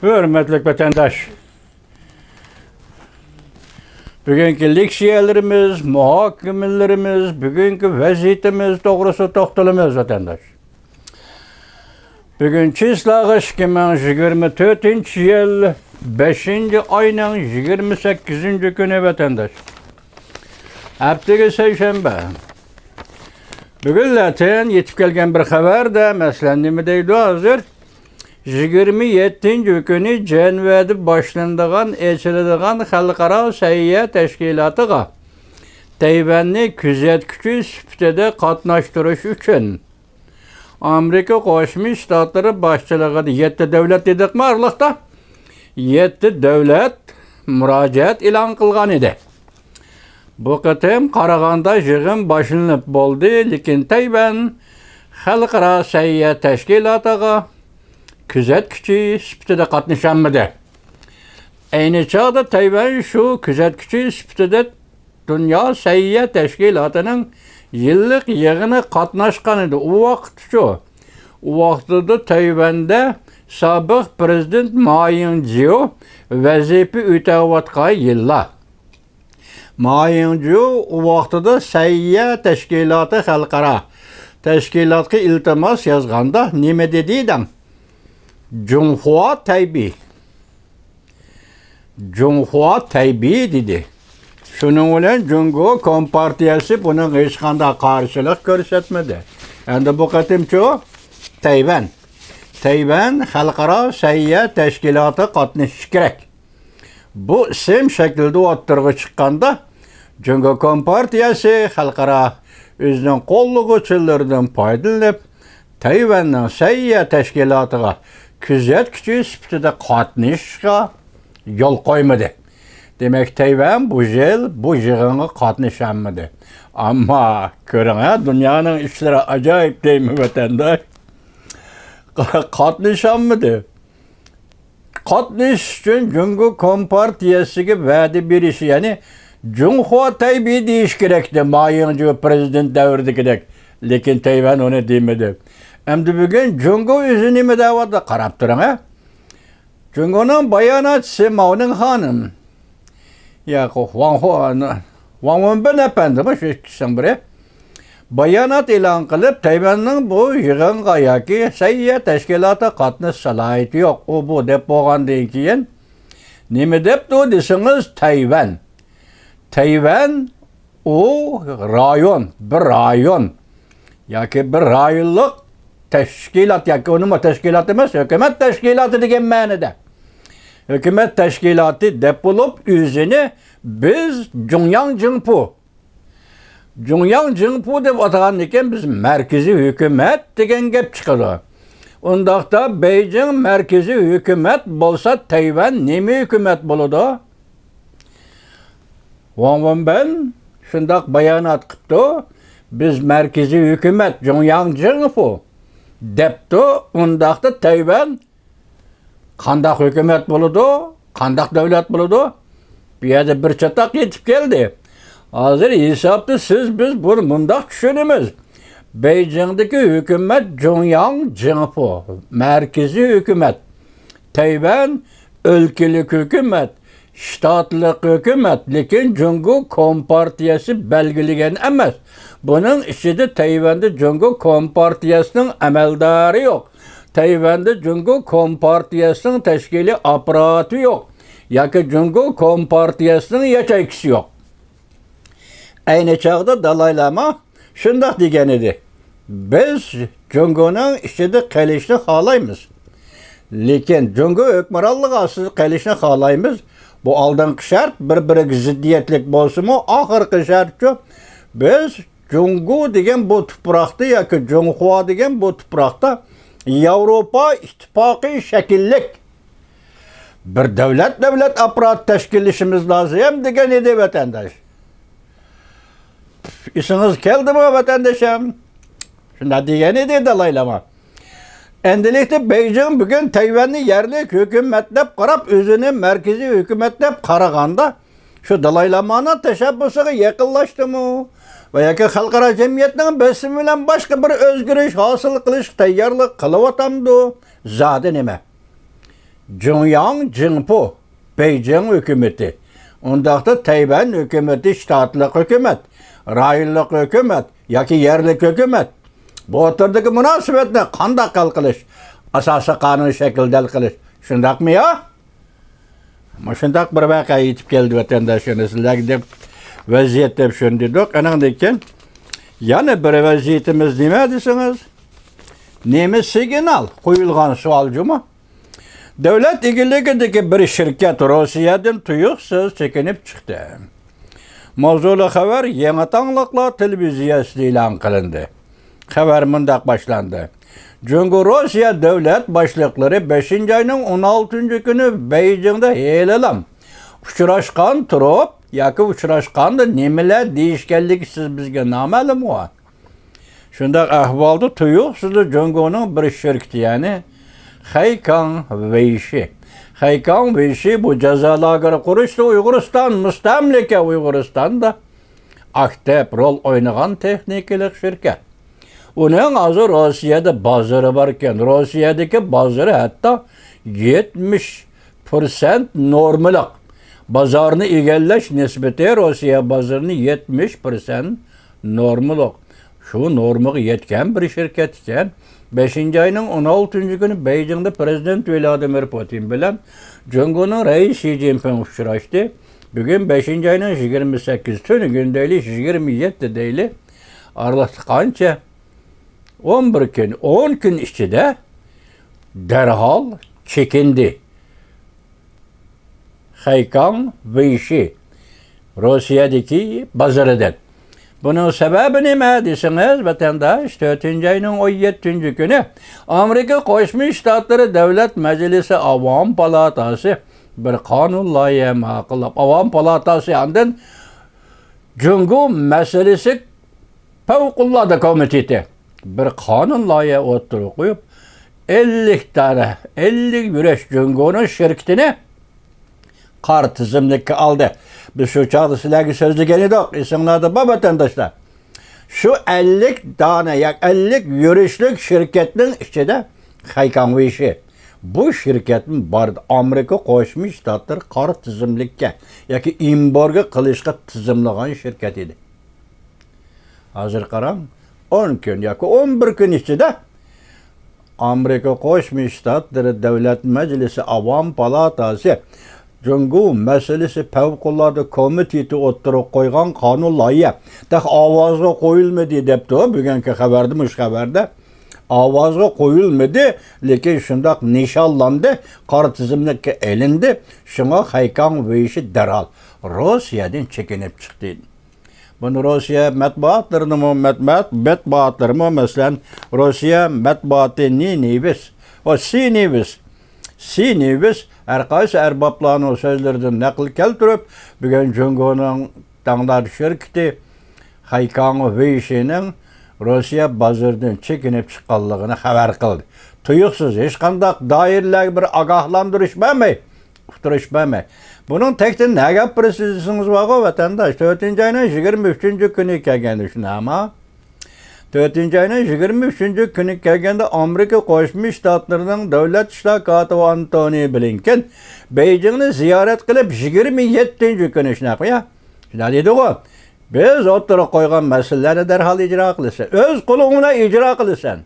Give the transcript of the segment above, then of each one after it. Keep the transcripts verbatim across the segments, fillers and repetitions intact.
ھۆرمەتلىك ۋەتەنداش، بۈگۈنكى لېكسىيەلىرىمىز، مۇھاكىمىلىرىمىز، بۈگۈنكى ۋەزىيىتىمىز توغرىسىدا توختىلىمىز، ۋەتەنداش. بۈگۈن چىسلاغا ئىككى مىڭ يىگىرمە تۆتىنچى يىل بەشىنچى ئاينىڭ يىگىرمە سەككىزىنچى كۈنى، ۋەتەنداش. ھەپتىگە سەيشەنبە. بۈگۈنلەتىن يېتىپ كەلگەن بىر خەۋەردە، مەسىلەن، نېمە دەيدۇ ھازىر؟ يىگىرمە يەتتىنچى كۈنى جەنۋەدە باشلىنىدىغان، ئېچىلىدىغان خەلقئارا سەھىيە تەشكىلاتىغا تەيۋەننى كۆزەتكۈچى سۈپىتىدە قاتناشتۇرۇش ئۈچۈن ئامېرىكا قوشما شتاتلىرى باشچىلىقىدا يەتتە دۆلەت دېدۇقمۇ ئارىلىقتا؟ يەتتە دۆلەت مۇراجىئەت ئېلان قىلغان ئىدى. بۇ قېتىم قارىغاندا يىغىن باشلىنىپ بولدى، لېكىن تەيۋەن خەلقئارا سەھىيە تەشكىلاتىغا كۆزەتكۈچى سۈپىتىدە قاتنىشالمىدى. ئەينى چاغدا تەيۋەن شۇ كۆزەتكۈچى سۈپىتىدە دۇنيا سەھىيە تەشكىلاتىنىڭ يىللىق يىغىنى قاتناشقان ئىدى. ئۇ ۋاقىتچۇ؟ ئۇ ۋاقتىدا تەيۋەندە سابىق پىرېزىدېنت ما يىڭجيو ۋەزىپە ئۆتەۋاتقان يىللار. ما يىڭجيو ئۇ ۋاقتىدا سەھىيە تەشكىلاتى خەلقئارا تەشكىلاتقا ئىلتىماس يازغاندا نېمە دېدى دەڭ؟ جۇڭخۇا تەيبى. جۇڭخۇا تەيبى دېدى. شۇنىڭ بىلەن جۇڭگو كومپارتىيەسى بۇنىڭغا ھېچقانداق قارشىلىق كۆرسەتمىدى. ئەمدى بۇ قېتىمچۇ؟ تەيۋەن. تەيۋەن خەلقئارا سەھىيە تەشكىلاتىغا قاتنىشىشى كېرەك. بۇ ئىسىم شەكلىدە ئوتتۇرىغا چىققاندا، جۇڭگو كومپارتىيەسى خەلقئارا ئۆزىنىڭ قوللىغۇچىلىرىدىن پايدىلىنىپ، تەيۋەننىڭ سەھىيە تەشكىلاتىغا كۆزەتكۈچى سۈپىتىدە قاتنىشىشقا يول قويمىدى. دېمەك، تەيۋەن بۇ يىل بۇ يىغىنغا قاتنىشالمىدى. ئەمما كۆرۈڭە، دۇنيانىڭ ئىشلىرى ئاجايىپ دەيمەن، ۋەتەنداش. قاتنىشالمىدى. قاتنىشىش ئۈچۈن جۇڭگو كومپارتىيەسىگە ۋەدە بېرىشى، يەنى جۇڭخۇا تەيبى دېيىش كېرەكتى، ما يىڭجيو پىرېزىدېنت دەۋرىدىكىدەك. لېكىن تەيۋەن ئۇنى دېمىدى. ئەمدى بۈگۈن جۇڭگو ئۆزى نېمە دەۋاتىدۇ؟ قاراپ تۇرۇڭ، ھە. جۇڭگونىڭ باياناتچىسى ماۋنىڭ خانىم، ياق، ۋاڭ خو-، ۋاڭ ۋېنبىن ئەپەندىمۇ شۇ ئىككىسىنىڭ بىرى. بايانات ئېلان قىلىپ، تەيۋەننىڭ بۇ يىغىنغا ياكى سەھىيە تەشكىلاتىغا قاتنىشىش سالاھىيىتى يوق، ئۇ بۇ دەپ بولغاندىن كېيىن، نېمە دەپتۇ دېسىڭىز، تەيۋەن. تەيۋەن ئۇ رايون، بىر رايون ياكى بىر رايونلۇق تەشكىلات ياكى ئۇنىمۇ تەشكىلات ئەمەس، ھۆكۈمەت تەشكىلاتى دېگەن مەنىدە. ھۆكۈمەت تەشكىلاتى دەپ بولۇپ، ئۆزىنى بىز جۇڭياڭ جىڭپۇ، جۇڭياڭ جىڭپۇ دەپ ئاتىغاندىكىن، بىز مەركىزىي ھۆكۈمەت دېگەن گەپ چىقىدۇ. ئۇنداقتا بېيجىڭ مەركىزىي ھۆكۈمەت بولسا، تەيۋەن نېمە ھۆكۈمەت بولىدۇ؟ ۋاڭ ۋېنبىن شۇنداق بايانات قىپتۇ، بىز مەركىزىي ھۆكۈمەت، جۇڭياڭ جىڭفۇ دەپتۇ. ئۇنداقتا تەيۋەن قانداق ھۆكۈمەت بولىدۇ؟ قانداق دۆلەت بولىدۇ؟ بۇ يەردە بىر چاتاق يېتىپ كەلدى. ھازىر ھېسابتا سىز، بىز بۇنى مۇنداق چۈشىنىمىز. بېيجىڭدىكى ھۆكۈمەت جۇڭياڭ جىڭفۇ، مەركىزىي ھۆكۈمەت. تەيۋەن ئۆلكىلىك ھۆكۈمەت، شتاتلىق ھۆكۈمەت، لېكىن جۇڭگو كومپارتىيەسى بەلگىلىگەن ئەمەس. بۇنىڭ ئىچىدە تەيۋەندە جۇڭگو كومپارتىيەسىنىڭ ئەمەلدارى يوق. تەيۋەندە جۇڭگو كومپارتىيەسىنىڭ تەشكىلىي ئاپپاراتى يوق. ياكى جۇڭگو كومپارتىيەسىنىڭ ياچېيكىسى يوق. ئەينى چاغدا دالاي لاما شۇنداق دېگەن ئىدى، بىز جۇڭگونىڭ ئىچىدە قېلىشنى خالايمىز. لېكىن جۇڭگو ھۆكۈمرانلىقى ئاستىدا قېلىشنى خالايمىز. بۇ ئالدىنقى شەرت، بىر-بىرىگە زىددىيەتلىك بولسىمۇ، ئاخىرقى شەرتچۇ، بىز جۇڭگو دېگەن بۇ تۇپراقتا ياكى جۇڭخۇا دېگەن بۇ تۇپراقتا ياۋروپا ئىتتىپاقى شەكىللىك بىر دۆلەت، دۆلەت ئاپپاراتى تەشكىللىشىمىز لازىم دېگەن ئىدى، ۋەتەنداش. ئېسىڭىز كەلدىمۇ، ۋەتەندىشىم؟ شۇنداق دېگەن ئىدى دالاي لاما. ئەمدىلىكتە بېيجىڭ بۈگۈن تەيۋەننى يەرلىك ھۆكۈمەت دەپ قاراپ، ئۆزىنى مەركىزىي ھۆكۈمەت دەپ قارىغاندا، شۇ دالاي لامانىڭ تەشەببۇسىغا يېقىنلاشتىمۇ؟ ۋە ياكى خەلقئارا جەمئىيەتنىڭ بېسىمى بىلەن باشقا بىر ئۆزگىرىش ھاسىل قىلىشقا تەييارلىق قىلىۋاتامدۇ؟ زادى نېمە؟ جۇڭياڭ جىڭپۇ، بېيجىڭ ھۆكۈمىتى، ئۇنداقتا تەيۋەن ھۆكۈمىتى شتاتلىق ھۆكۈمەت، رايونلۇق ھۆكۈمەت ياكى يەرلىك ھۆكۈمەت. بۇ ئوتتۇرىدىكى مۇناسىۋەتنى قانداق ھەل قىلىش؟ ئاساسىي قانۇن شەكلىدە ھەل قىلىش. شۇنداقمۇ يا؟ مۇشۇنداق بىر ۋەقە يېتىپ كەلدى، ۋەتەنداشلار، سىلەرگە دەپ ۋەزىيەت دەپ شۇنى دېدۇق. ئانىڭدىن كېيىن يەنە بىر ۋەزىيىتىمىز نېمە دېسىڭىز، نېمە سىگنال قويۇلغان سوئال جۇمۇ؟ دۆلەت ئىگىلىكىدىكى بىر شىركەت روسىيەدىن تۇيۇقسىز چېكىنىپ چىقتى. ماۋزۇلۇق خەۋەر يېڭى تاڭلىقلار تېلېۋىزىيەسىدە ئېلان قىلىندى. خەۋەر مۇنداق باشلاندى. جۇڭگو روسىيە دۆلەت باشلىقلىرى بەشىنچى ئاينىڭ ئون ئالتىنچى كۈنى بېيجىڭدا ھېلىلام ئۇچراشقان تۇرۇپ ياكى ئۇچراشقاندا نېمىلەر دېيىشكەنلىكى سىز بىزگە نامەلۇمغۇ؟ شۇنداق ئەھۋالدا تۇيۇقسىزلا جۇڭگونىڭ بىر شىركىتى، يەنى خەيكاڭ ۋېيشى. خەيكاڭ ۋېيشى بۇ جازا لاگېرى قۇرۇشتا ئۇيغۇرىستان، مۇستەملىكە ئۇيغۇرىستاندا ئاكتىپ رول ئوينىغان تېخنىكىلىق شىركەت. ئۇنىڭ ھازىر روسىيەدە بازىرى باركەن. روسىيەدىكى بازىرى ھەتتا يەتمىش پىرسەنت نورمىلىق. بازارنى ئىگىلەش نىسبىتى روسىيە بازىرىنى يەتمىش پىرسەنت نورمىلىق. شۇ نورمىغا يەتكەن بىر شىركەت ئىكەن. بەشىنچى ئاينىڭ ئون ئالتىنچى كۈنى بېيجىڭدا پىرېزىدېنت ۋلادىمىر پۇتىن بىلەن جۇڭگونىڭ رەئىسى شى جىنپىڭ ئۇچراشتى. بۈگۈن بەشىنچى ئاينىڭ يىگىرمە سەككىز، تۈنۈگۈن دەيلى، يىگىرمە يەتتە دەيلى. ئارىلىقتا قانچە؟ ئون بىر كۈن، ئون كۈن ئىچىدە دەرھال چېكىندى. خەيكاڭ ۋېيشى روسىيەدىكى بازىرىدىن. بۇنىڭ سەۋەبى نېمە دېسىڭىز، ۋەتەنداش، تۆتىنچى ئاينىڭ ئون يەتتىنچى كۈنى ئامېرىكا قوشما شتاتلىرى دۆلەت مەجلىسى ئاۋام پالاتاسى بىر قانۇن لايىھە ماقۇللاپ، ئاۋام پالاتاسى ئاندىن جۇڭگو مەسىلىسى پەۋقۇلئاددە كومىتېتى بىر قانۇن لايىھە ئوتتۇرىغا قويۇپ، ئەللىك دانە، ئەللىك يۈرۈش جۇڭگونىڭ شىركىتىنى قارا تىزىملىككە ئالدى. بىز شۇ چاغدا سىلەرگە سۆزلىگەن ئىدۇق، ئېسىڭلاردا بار، ۋەتەنداشلار. شۇ ئەللىك دانە ياكى ئەللىك يۈرۈشلۈك شىركەتنىڭ ئىچىدە خەيكاڭ ۋېيشى، بۇ شىركەتمۇ بار ئىدى. ئامېرىكا قوشما شتاتلىرى قارا تىزىملىككە ياكى ئېمبارگو قىلىشقا تىزىملىغان شىركەت ئىدى. ھازىر قاراڭ، ئون كۈن ياكى ئون بىر كۈن ئىچىدە ئامېرىكا قوشما شتاتلىرى دۆلەت مەجلىسى ئاۋام پالاتاسى جۇڭگو مەسىلىسى پەۋقۇلئاددە كومىتېتى ئوتتۇرىغا قويغان قانۇن لايىھە تېخى ئاۋازغا قويۇلمىدى دەپتۇ. بۈگۈنكى خەۋەردە، مۇشۇ خەۋەردە ئاۋازغا قويۇلمىدى، لېكىن شۇنداق نىشانلاندى، قارا تىزىملىككە ئېلىندى. شۇڭا خەيكاڭ ۋېيشى دەرھال روسىيەدىن چېكىنىپ چىقتى. بۇنى روسىيە مەتبۇئاتلىرىنىمۇ، مەت-، مەت-، مەتبۇئاتلىرىمۇ، مەسىلەن، روسىيە مەتبۇئاتى نى نېۋىس، ئو، سى نېۋىس، سى نېۋىس ھەر قايسى ئەربابلارنىڭ سۆزلىرىدىن نەقىل كەلتۈرۈپ، بۈگۈن جۇڭگونىڭ تاڭدار شىركىتى خەيكاڭ ۋېيشىنىڭ روسىيە بازىرىدىن چېكىنىپ چىققانلىقىنى خەۋەر قىلدى. تۇيۇقسىز، ھېچقانداق دائىرىلەرگە بىر ئاگاھلاندۇرۇش بەرمەي، ئۇقتۇرۇش بەرمەي. بۇنىڭ تەكتىنى نەگە ئاپىرىسىز دېسىڭىز بارغۇ، ۋەتەنداش، تۆتىنچى ئاينىڭ يىگىرمە ئۈچىنچى كۈنى كەلگەن شۇنداقما؟ تۆتىنچى ئاينىڭ يىگىرمە ئۈچىنچى كۈنى كەلگەندە ئامېرىكا قوشما شتاتلىرىنىڭ دۆلەت ئىشلار كاتىپى ئانتونى بلىنكېن بېيجىڭنى زىيارەت قىلىپ، يىگىرمە يەتتىنچى كۈنى شۇنداقمۇ يا؟ شۇنداق دېدىغۇ. بىز ئوتتۇرىغا قويغان مەسىلىلەرنى دەرھال ئىجرا قىلىسەن. ئۆز قولۇڭ بىلەن ئىجرا قىلىسەن.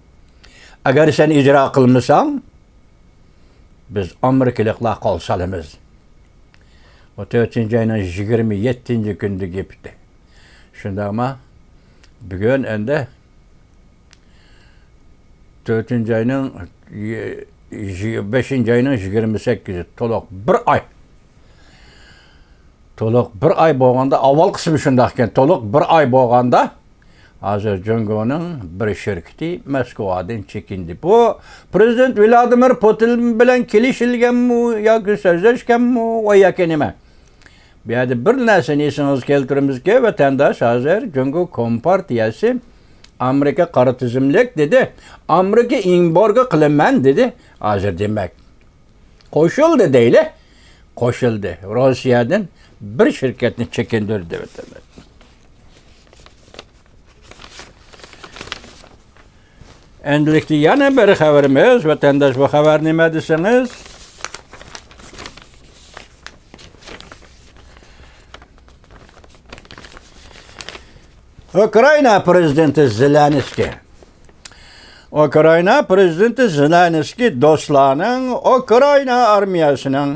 ئەگەر سەن ئىجرا قىلمىساڭ، بىز ئامېرىكىلىقلار قول سالىمىز. ئۇ تۆتىنچى ئاينىڭ يىگىرمە يەتتىنچى كۈنىدە گېپى. شۇنداقما؟ بۈگۈن ئەندى تۆتىنچى ئاينىڭ، يى-، يى-، بەشىنچى ئاينىڭ يىگىرمە سەككىزى، تولۇق بىر ئاي. تولۇق بىر ئاي بولغاندا، ئاۋۋال قىسمى شۇنداق ئىكەن، تولۇق بىر ئاي بولغاندا، ھازىر جۇڭگونىڭ بىر شىركىتى مەسكۇۋادىن چېكىندى. بۇ پىرېزىدېنت ۋلادىمىر پۇتىن بىلەن كېلىشىلگەنمۇ ياكى سۆزلەشكەنمۇ ۋە ياكى نېمە؟ بۇ يەردە بىر نەرسىنى ئېسىڭىزگە كەلتۈرىمىزكى، ۋەتەنداش، ھازىر جۇڭگو كومپارتىيەسى ئامېرىكا قارا تىزىملىك دېدى، ئامېرىكا ئېمبارگو قىلىمەن دېدى. ھازىر دېمەك، قوشۇلدى دەيلى. قوشۇلدى. روسىيەدىن بىر شىركەتنى چېكىندۈردى، ۋەتەنداش. ئەندىلىكتە يەنە بىر خەۋىرىمىز، ۋەتەنداش، بۇ خەۋەر نېمە دېسىڭىز، ئۇكرائىنا پىرېزىدېنتى زېلېنسكىي. ئۇكرائىنا پىرېزىدېنتى زېلېنسكىي دوستلارنىڭ ئۇكرائىنا ئارمىيەسىنىڭ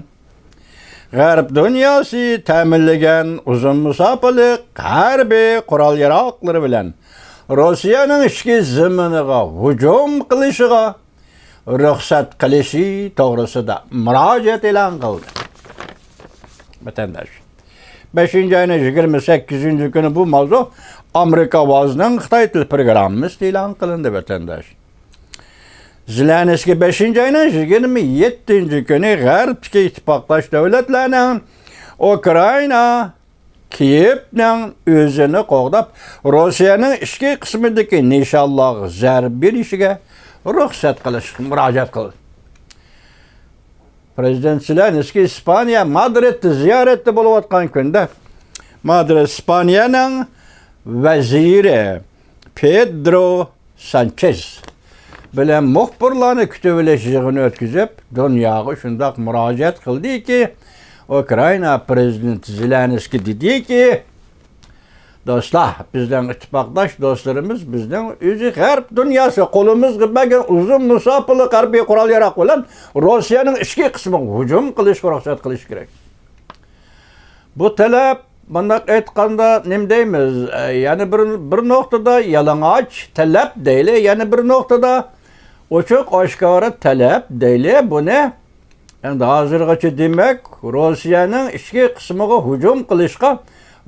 غەرب دۇنياسى تەمىنلىگەن ئۇزۇن مۇساپىلىك ھەربىي قورال-ياراغلىرى بىلەن روسىيەنىڭ ئىچكى زېمىنىغا ھۇجۇم قىلىشىغا رۇخسەت قىلىشى توغرىسىدا مۇراجىئەت ئېلان قىلدى. ۋەتەنداش، بەشىنچى ئاينىڭ يىگىرمە سەككىزىنچى كۈنى بۇ ماۋزۇ ئامېرىكا ئاۋازىنىڭ خىتاي تىل پروگراممىسىدا ئېلان قىلىندى، ۋەتەنداش. زېلېنسكىي بەشىنچى ئاينىڭ يىگىرمە يەتتىنچى كۈنى غەربتىكى ئىتتىپاقداش دۆلەتلەرنىڭ ئۇكرائىنا كىيېۋنىڭ ئۆزىنى قوغداپ، روسىيەنىڭ ئىچكى قىسمىدىكى نىشانلارغا زەربە بېرىشىگە رۇخسەت قىلىشقا مۇراجىئەت قىلدى. پىرېزىدېنت زېلېنسكىي ئىسپانىيە مادرىدتا زىيارەتتە بولۇۋاتقان كۈندە، مادرىد ئىسپانىيەنىڭ ۋەزىرى پېدرو سانچېز بىلەن مۇخبىرلارنى كۈتۈۋېلىش يىغىنى ئۆتكۈزۈپ، دۇنياغا شۇنداق مۇراجىئەت قىلدىكى، ئۇكرائىنا پىرېزىدېنتى زېلېنسكىي دېدىكى، دوستلار، بىزنىڭ ئىتتىپاقداش دوستلىرىمىز، بىزنىڭ ئۆزى غەرب دۇنياسى قولىمىزغا بەرگەن ئۇزۇن مۇساپىلىك ھەربىي قورال-ياراق بىلەن روسىيەنىڭ ئىچكى قىسمىغا ھۇجۇم قىلىشقا رۇخسەت قىلىش كېرەك. بۇ تەلەپ، مۇنداق ئېيتقاندا، نېمە دەيمىز، يەنە بىر، بىر نۇقتىدا يالىڭاچ تەلەپ دەيلى، يەنە بىر نۇقتىدا ئوچۇق-ئاشكارا تەلەپ دەيلى. بۇنى ئەمدى ھازىرغىچە، دېمەك، روسىيەنىڭ ئىچكى قىسمىغا ھۇجۇم قىلىشقا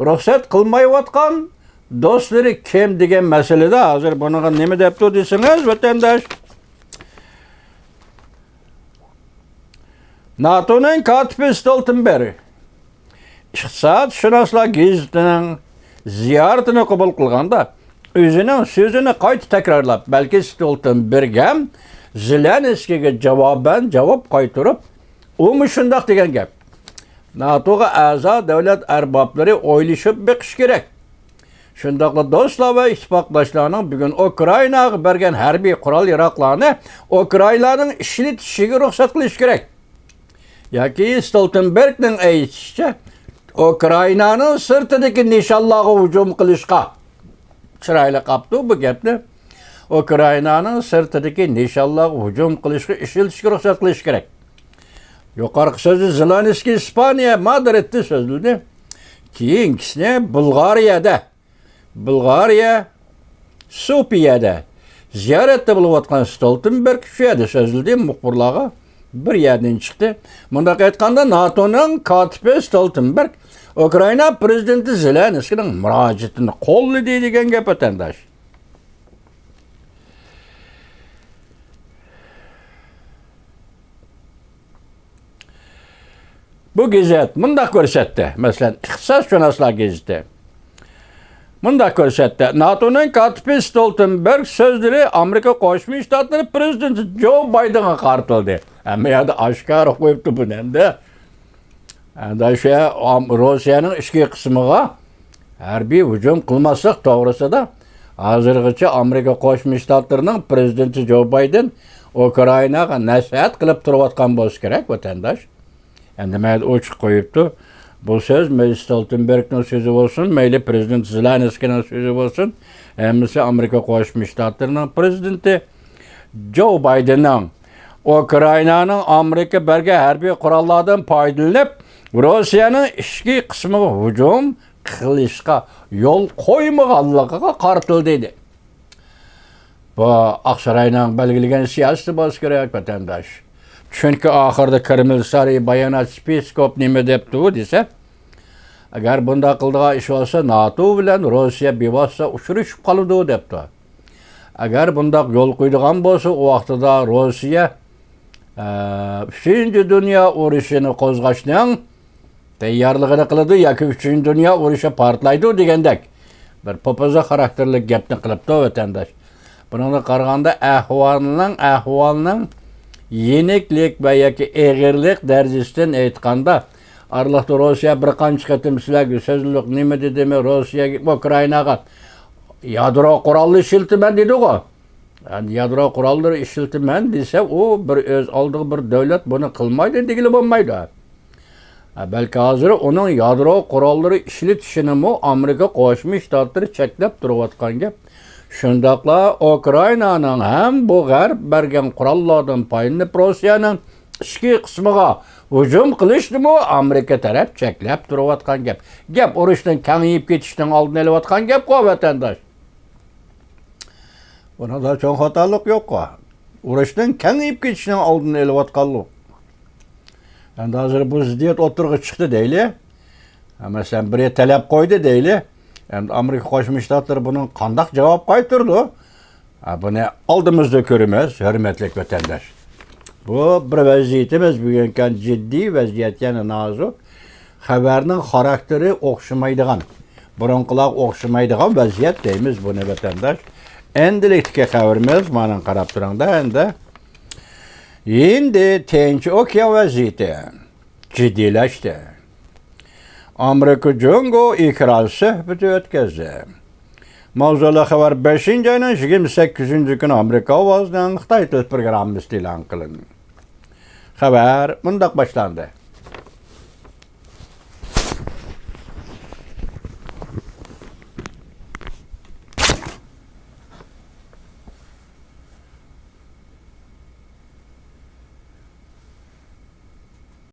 رۇخسەت قىلمايۋاتقان دوستلىرى كىم دېگەن مەسىلىدە، ھازىر بۇنىڭغا نېمە دەپتۇ دېسىڭىز، ۋەتەنداش، ناتونىڭ كاتىپى ستولتېنبېرگ ئىقتىسادشۇناسلار گېزىتىنىڭ زىيارىتىنى قوبۇل قىلغاندا، ئۆزىنىڭ سۆزىنى قايتا تەكرارلاپ، بەلكى ستولتېنبېرگ ھەم زېلېنسكىيگە جاۋابەن جاۋاب قايتۇرۇپ، ئۇمۇ شۇنداق دېگەن گەپ. ناتوغا ئەزا دۆلەت ئەربابلىرى ئويلىشىپ بېقىشى كېرەك. شۇنداقلا دوستلار ۋە ئىتتىپاقداشلارنىڭ بۈگۈن ئۇكرائىناغا بەرگەن ھەربىي قورال-ياراقلارنى ئۇكرائىنانىڭ ئىشلىتىشىگە رۇخسەت قىلىش كېرەك. ياكى ستولتېنبېرگنىڭ ئېيتىشىچە، ئۇكرائىنانىڭ سىرتىدىكى نىشانلارغا ھۇجۇم قىلىشقا، چىرايلىق قاپتۇ بۇ گەپنى، ئۇكرائىنانىڭ سىرتىدىكى نىشانلارغا ھۇجۇم قىلىشقا ئىشلىتىشكە رۇخسەت قىلىش كېرەك. يۇقىرىقى سۆزنى زېلېنسكىي ئىسپانىيە مادرىدتا سۆزلىدى. كېيىنكىسىنى بۇلغارىيەدە، بۇلغارىيە سوفىيەدە زىيارەتتە بولۇۋاتقان ستولتېنبېرگ شۇ يەردە سۆزلىدى، مۇخبىرلارغا بىر يەردىن چىقتى. مۇنداق ئېيتقاندا، ناتونىڭ كاتىپى ستولتېنبېرگ ئۇكرائىنا پىرېزىدېنتى زېلېنسكىينىڭ مۇراجىئىتىنى قوللىدى دېگەن گەپ، ۋەتەنداش. بۇ گېزىت مۇنداق كۆرسەتتى، مەسىلەن، ئىقتىسادشۇناسلار گېزىتى مۇنداق كۆرسەتتى: ناتونىڭ كاتىپى ستولتېنبېرگ سۆزلىرى ئامېرىكا قوشما شتاتلىرى پىرېزىدېنتى جو بايدېنغا قارىتىلدى. ھەممە يەردە ئاشكارا قويۇپتۇ بۇنى ئەمدى. ئەمدى شۇ ئام-، روسىيەنىڭ ئىچكى قىسمىغا ھەربىي ھۇجۇم قىلماسلىق توغرىسىدا ھازىرغىچە ئامېرىكا قوشما شتاتلىرىنىڭ پىرېزىدېنتى جو بايدېن ئۇكرائىناغا نەسىھەت قىلىپ تۇرۇۋاتقان بولسا كېرەك، ۋەتەنداش. ئەمدى مەيلى ئوچۇق قويۇپتۇ. بۇ سۆز مەيلى ستولتېنبېرگنىڭ سۆزى بولسۇن، مەيلى پىرېزىدېنت زېلېنسكىينىڭ سۆزى بولسۇن، ھەممىسى ئامېرىكا قوشما شتاتلىرىنىڭ پىرېزىدېنتى جو بايدېننىڭ ئۇكرائىنانىڭ ئامېرىكا بەرگەن ھەربىي قوراللاردىن پايدىلىنىپ، روسىيەنىڭ ئىچكى قىسمىغا ھۇجۇم قىلىشقا يول قويمىغانلىقىغا قارىتىلدى، دېدى. بۇ ئاقساراينىڭ بەلگىلىگەن سىياسىتى بولسا كېرەك، ۋەتەنداش. چۈنكى ئاخىرىدا كرېمل سارىيى باياناتچىسى پېسكوف نېمە دەپتۇ دېسە، ئەگەر بۇنداق قىلىدىغان ئىش بولسا، ناتو بىلەن روسىيە بىۋاسىتە ئۇچرىشىپ قالىدۇ، دەپتۇ. ئەگەر بۇنداق يول قويىدىغان بولسا، ئۇ ۋاقتىدا روسىيە، ئە، ئۈچىنچى دۇنيا ئۇرۇشىنى قوزغاشنىڭ تەييارلىقىنى قىلىدۇ ياكى ئۈچىنچى دۇنيا ئۇرۇشى پارتلايدۇ دېگەندەك بىر پوپوزا خاراكتېرلىك گەپنى قىلىپتۇ، ۋەتەنداش. بۇنىڭغا قارىغاندا، ئەھۋالنىڭ، ئەھۋالنىڭ يېنىكلىك ۋە ياكى ئېغىرلىق دەرىجىسىدىن ئېيتقاندا، ئارىلىقتا روسىيە بىر قانچە قېتىم سىلەرگە سۆزلۈك نېمە دېدىمۇ، روسىيەگە، ئۇكرائىناغا يادرو قورالى ئىشلىتىمەن دېدىغۇ. يادرو قوراللىرى ئىشلىتىمەن دېسە، ئۇ بىر ئۆز ئالدىغا بىر دۆلەت بۇنى قىلمايدۇ دېگىلى بولمايدۇ. بەلكى ھازىر ئۇنىڭ يادرو قوراللىرى ئىشلىتىشىنىمۇ ئامېرىكا قوشما شتاتلىرى چەكلەپ تۇرۇۋاتقان گەپ. شۇنداقلا ئۇكرائىنانىڭ ھەم بۇ غەرب بەرگەن قوراللاردىن پايدىلىنىپ، روسىيەنىڭ ئىچكى قىسمىغا ھۇجۇم قىلىشنىمۇ ئامېرىكا تەرەپ چەكلەپ تۇرۇۋاتقان گەپ. گەپ ئۇرۇشنىڭ كېڭىيىپ كېتىشىنىڭ ئالدىنى ئېلىۋاتقان گەپقۇ، ۋەتەنداش. بۇنىڭدا چوڭ خاتالىق يوققۇ. ئۇرۇشنىڭ كېڭىيىپ كېتىشىنىڭ ئالدىنى ئېلىۋاتقانلىق. ئەمدى ھازىر بۇ زىددىيەت ئوتتۇرىغا چىقتى دەيلى. ھە، مەسىلەن، بىرى تەلەپ قويدى دەيلى. ئەمدى ئامېرىكا قوشما شتاتلىرى بۇنىڭ قانداق جاۋاب قايتۇرىدۇ؟ ھە، بۇنى ئالدىمىزدا كۆرىمىز، ھۆرمەتلىك ۋەتەنداش. بۇ بىر ۋەزىيىتىمىز، بۈگۈنكى جىددىي ۋەزىيەت يەنە نازۇك. خەۋەرنىڭ خاراكتېرى ئوخشىمايدىغان، بۇرۇنقىلارغا ئوخشىمايدىغان ۋەزىيەت دەيمىز بۇنى، ۋەتەنداش. ئەندىلىكتىكى خەۋىرىمىز، مانا قاراپ تۇرۇڭدا ئەندى. ھىندى تىنچ ئوكيان ۋەزىيىتى جىددىيلەشتى. ئامېرىكا جۇڭگو ئېكران سۆھبىتى ئۆتكۈزدى. ماۋزۇلۇق خەۋەر، بەشىنچى ئاينىڭ يىگىرمە سەككىزىنچى كۈنى ئامېرىكا ئاۋازىنىڭ خىتاي تىل پروگراممىسىدا ئېلان قىلىندى. خەۋەر مۇنداق باشلاندى.